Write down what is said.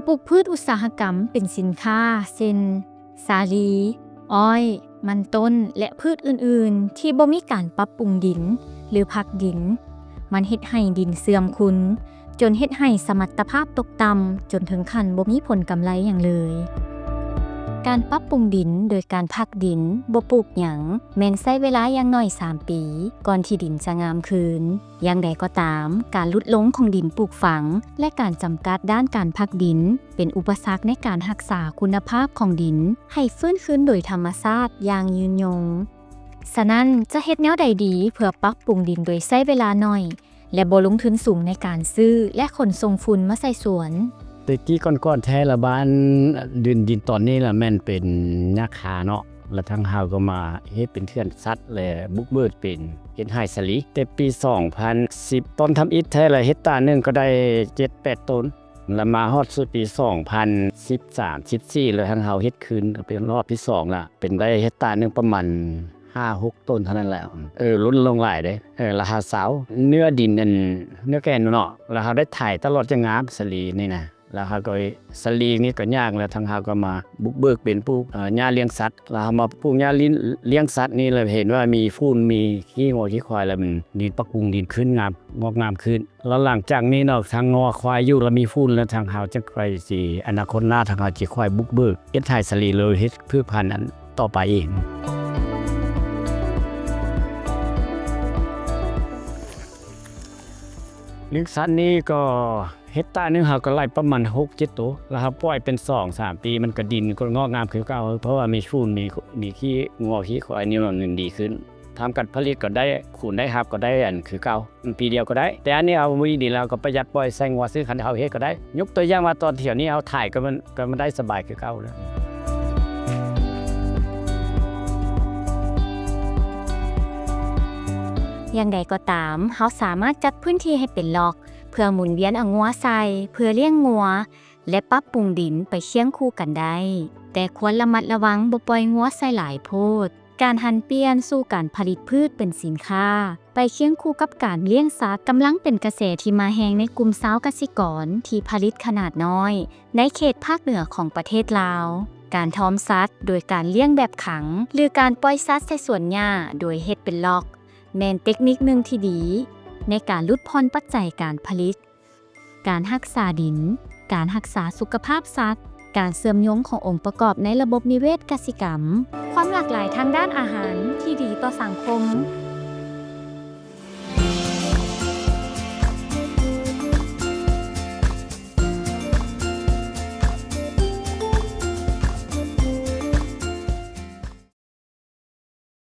ປູກພືດອຸດສາຫະກຳເປັນສິນຄ້າ ເຊັ່ນ ສາລີ, ອ້ອຍ, ມັນຕົ້ນ ແລະ ພືດອື່ນໆ ທີ່ບໍ່ມີການປັບປຸງດິນ ຫຼື ພັກດິນ, ມັນເຮັດໃຫ້ດິນເສື່ອມຄຸນ ຈົນເຮັດໃຫ້ສະມັດຕະພາບຕົກຕ່ຳ ຈົນເຖິງຂັ້ນບໍ່ມີຜົນກຳໄລຫຍັງເລີຍ. ການປັບປຸງດິນໂດຍການພັກດິນ, ບໍ່ປູກຫຍັງ, ແມ່ນໃຊ້ເວລາຢ່າງໜ້ອຍສາມປີ ກ່ອນທີ່ດິນຈະງາມຄືນ. ຢ່າງໃດກໍຕາມ, ການຫຼຸດລົງຂອງດິນປູກຝັງ ແລະ ການຈຳກັດດ້ານການພັກດິນ ເປັນອຸປະສັກໃນການຮັກສາຄຸນນະພາບຂອງດິນໃຫ້ຟື້ນຄືນໂດຍທຳມະຊາດຢ່າງຍືນຍົງ. ສະນັ້ນ, ຈະເຮັດແນວໃດດີເພື່ອປັບປຸງດິນໂດຍໃຊ້ເວລາໜ້ອຍ ແລະ ບໍ່ລົງທຶນສູງໃນການຊື້ ແລະ ຂົນສົ່ງຝຸ່ນມາໃສ່ສວນ? ແຕ່ກີ້ກ່ອນໆແທ້ລະ ບ້ານ ດິນ ດິນຕອນນີ້ລະແມ່ນເປັນຫຍ້າຄາເນາະ ລະທາງເຮົາກໍມາເຮັດເປັນເຂື່ອນສັດ ແລະ ບຸກເບີກເປັນເຮັດໄຮ່ສາລີ ແຕ່ປີສອງພັນສິບ ຕອນທຳອິດແທ້ລະເຮັກຕາໜຶ່ງກໍໄດ້ເຈັດແປດໂຕນ ລະມາຮອດສູ່ປີສອງພັນສິບສາມ ສິບສີ່ ລະທາງເຮົາເຮັດຄືນເປັນຮອບທີສອງລະ ເປັນໄດ້ເຮັກຕາໜຶ່ງປະມານຫ້າຫົກໂຕນເທົ່ານັ້ນແຫຼະ ເອີ ຫຼຸດລົງຫຼາຍເດ້ ເອີ ລະຫາຊາວ ເນື້ອດິນອັນ ເນື້ອແກ່ນເນາະ ລະເຮົາໄດ້ໄຖຕະຫຼອດຈະງາມສາລີນີ້ນະ ລະເຮົາກໍ ສາລີນີ້ກໍຍາກ ລະທາງເຮົາກໍມາບຸກເບີກເປັນປູກ ເອີ ຫຍ້າລ້ຽງສັດ ລະເຮົາມາປູກຫຍ້າລ້ຽງ ລ້ຽງສັດນີ້ ລະເຫັນວ່າມີຝຸ່ນ ມີຂີ້ງົວຂີ້ຄວາຍ ລະມັນດິນປັບປຸງດິນຂຶ້ນງາມ ງອກງາມຂຶ້ນ ລະຫຼັງຈາກນີ້ເນາະ ທັງງົວຄວາຍຢູ່ລະມີຝຸ່ນ ລະທາງເຮົາຈະຄ່ອຍຊິ ອະນາຄົດໜ້າທາງເຮົາຈະຄ່ອຍບຸກເບີກເຮັດໄຮ່ສາລີ ຫຼື ເຮັດພືດພັນອັນຕໍ່ໄປອີກ. ລ້ຽງສັດນີ້ກໍເຮັກຕາໜຶ່ງເຮົາກໍໄລ່ປະມານຫົກເຈັດໂຕ ລະເຮົາປ່ອຍເປັນສອງສາມປີ ມັນກໍດິນກໍງອກງາມຄືເກົ່າ ເພາະວ່າມີຝຸ່ນ ມີ ມີຂີ້ງົວຂີ້ຄວາຍນີ້ ມັນດີຂຶ້ນ. ທຳການຜະລິດກໍໄດ້ ຜົນໄດ້ຮັບກໍໄດ້ອັນຄືເກົ່າ ປີດຽວກໍໄດ້ ແຕ່ອັນນີ້ເຮົາບໍ່ມີດິນ ເຮົາກໍປະຢັດປ່ອຍໃສ່ງົວ ຊຶ່ງຄັນເຮົາເຮັດກໍໄດ້ ຍົກຕົວຢ່າງວ່າຕອນແຖວນີ້ເຮົາໄຖກໍມັນ ກໍມັນໄດ້ສະບາຍຄືເກົ່າແລ້ວ. ຢ່າງໃດກໍຕາມ, ເຮົາສາມາດຈັດພື້ນທີ່ໃຫ້ເປັນລັອກ ເພື່ອໝູນວຽນເອົາງົວໃສ່ ເພື່ອລ້ຽງງົວ ແລະ ປັບປຸງດິນໄປຄຽງຄູ່ກັນໄດ້, ແຕ່ຄວນລະມັດລະວັງບໍ່ປ່ອຍງົວໃສ່ຫຼາຍໂພດ. ການຫັນປ່ຽນສູ່ການຜະລິດພືດເປັນສິນຄ້າ ໄປຄຽງຄູ່ກັບການລ້ຽງສັດ ກຳລັງເປັນກະແສທີ່ມາແຮງໃນກຸ່ມຊາວກະສິກອນທີ່ຜະລິດຂະໜາດນ້ອຍ ໃນເຂດພາກເໜືອຂອງປະເທດລາວ. ການທອມສັດໂດຍການລ້ຽງແບບຂັງ ຫຼື ການປ່ອຍສັດໃສ່ສວນຫຍ້າໂດຍເຮັດເປັນລັອກ ແມ່ນເຕັກນິກໜຶ່ງທີ່ດີໃນການຫຼຸດຜ່ອນປັດໄຈການຜະລິດ, ການຮັກສາດິນ, ການຮັກສາສຸຂະພາບສັດ, ການເຊື່ອມໂຍງຂອງອົງປະກອບໃນລະບົບນິເວດກະສິກຳ. ຄວາມຫຼາກຫຼາຍທາງດ້ານອາຫານທີ່ດີຕໍ່ສັງຄົມ